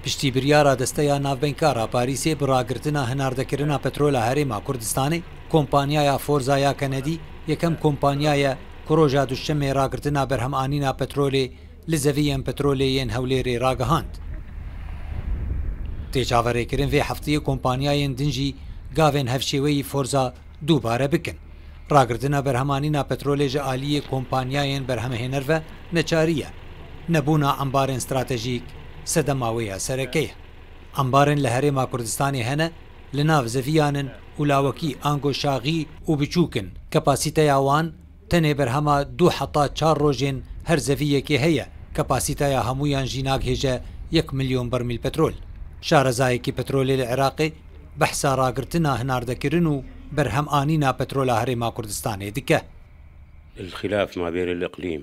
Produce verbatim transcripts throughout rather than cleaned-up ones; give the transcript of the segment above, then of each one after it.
Piştî biryara Desteya Navbeynkar a Parîsê bi ragirtina hinardekirina petrola Herêma Kurdistanê, kompanyaya Forza ya Kenedî yekem kompanya ye ku roja Duşemê ragirtina berhemanîna petrolê li zeviyên petrolê yên Hewlêrê ragihand. Tê çaverêkirin vê hefteyê kompanyayên din jî gavên hevşêweyî Forza dubare bikin. Ragirtina berhemanîna petrolê ji aliyê kompanyayên berhemhêner ve neçarî ye. Nebûna embarên stratejîk sedema wê ya sereke ye. Embarên li Herêma Kurdistanê hene, li nav zeviyan in û lawekî ango şaxî û biçûk in. Kapasîteya wan tenê berhema du heta çar rojên her zeviyekê heye, kapasîteya hemûyan jî nagihêje yek milyon bermîl petrol. Şarezayekî petrolê li Iraqê behsa ragirtina hinardekirin û berhemanîna petrola Herêma Kurdistanê dike. الخلاف ما بين الإقليم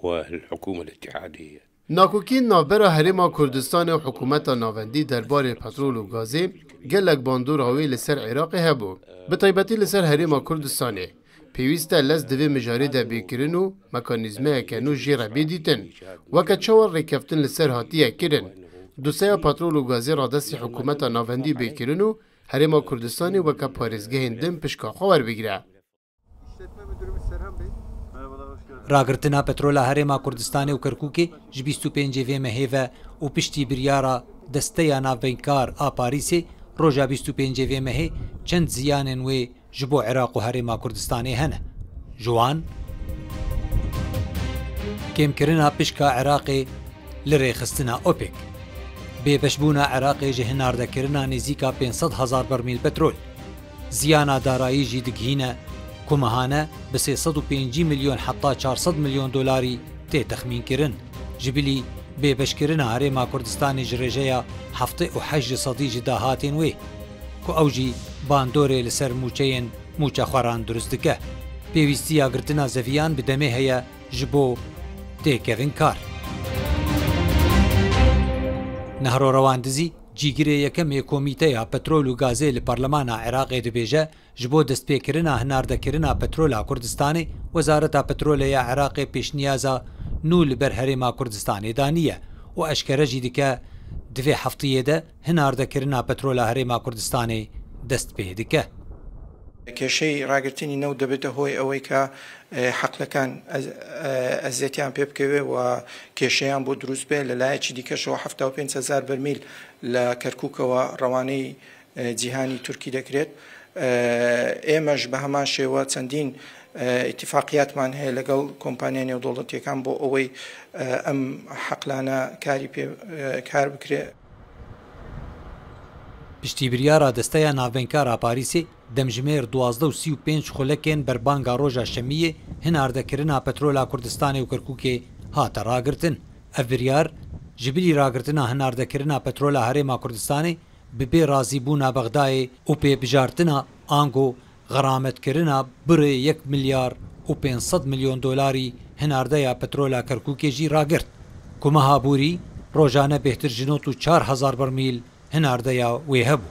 والحكومة الاتحادية. Nakokî navbera Herêma Kurdistanê û Hikûmeta Navendî derbarê petrol û gazê gelek bandora wê li ser Iraqê hebû. Bi taybetî li ser Herêma Kurdistanê. Pêwîst e lez di vê mijarê de bê kirin û mekanîzmayeke nû jê re bê dîtin. Weke çawa rêkeftin li ser hatiye kirin. Doseya petrol û gazê radestî Hikûmeta Navendî bê kirin û Herêma Kurdistanê weke parêzgehên din pişka xwe werbigire. Ragirtina petrola Herêma Kurdistanê û Kerkûkê ji bîst û pêncê vê mehê ve û piştî biryara Desteya Navbeynkar a Parîsê roja bîst û pêncê vê mehê çend ziyanên wê ji bo Iraq û Herêma Kurdistanê hene. Ji wan kêmkirina pişka Iraqê li rêxistina OPEC, bêbeşbûna Iraqê ji hinardekirina nêzîka pênc sed hezar bermîl petrol, ziyana darayî jî digihîne ku mehane bi sê sed û pêncî milyon heta çar sed milyon dolarî tê texmînkirin. Ji bilî bêbeşkirina Herêma Kurdistanê ji rêjeya heftê û heşt ji sedî ji dahatên wê, ku ew jî bandorê li ser mûçeyên mûçexweran dirust dike. Pêwîstiya girtina zeviyan bi demê heye ji bo têkevin kar. Nehro Rewandizî, cîgirê yekem ê Komîteya Petrol û Gazê li Parlemana Iraqê dibêje, ji bo destpêkirina hinardekirina petrola Kurdistanê, Wezareta Petrolê ya Iraqê pêşniyaza nû li ber Herêma Kurdistanê daniye û eşkere jî dike, di vê hefteyê de hinardekirina petrola Herêma Kurdistanê dest pê dike. کێشەی ڕاگررتنی نەوت دەبێتە هۆی ئەوەی کە حەقلەکان ئەزیەتیان پێ بکەوێ و کێشەیان بۆ دروست بێ. لە لایەکی دیکەشەوە حەفتا و پێنج هەزار بەرمیل لە کەرکووکەوە ڕەوانەی جیهانی تورکی دەکرێت. ئێمەش بە هەمان شێوە چەندین ئیتیفاقیاتمان هەیە لەگەڵ کۆمپانیا نێودەوڵەتیەکان بۆ ئەوەی ئەم حەقلانە کاری پێ کار بکرێت. Piştî biryara Desteya Navbeynkar a Parîsê, demjimêr duwazdeh û sî û pênc xulekên berbanga roja şemiyê hinardekirina petrola Kurdistanê û Kirkûkê hate ragirtin. Ev biryar ji bilî ragirtina hinardekirina petrola Herêma Kurdistanê bi bê razîbûna Bexdayê û pêbijartina ango xerametkirina birê yek milyar û pênc sed milyon dolarî hinardeya petrola Kerkûkê jî ragirt, ku meha borî rojane bêhtir ji nod û çar hezar bermîl hinardeya wê hebû.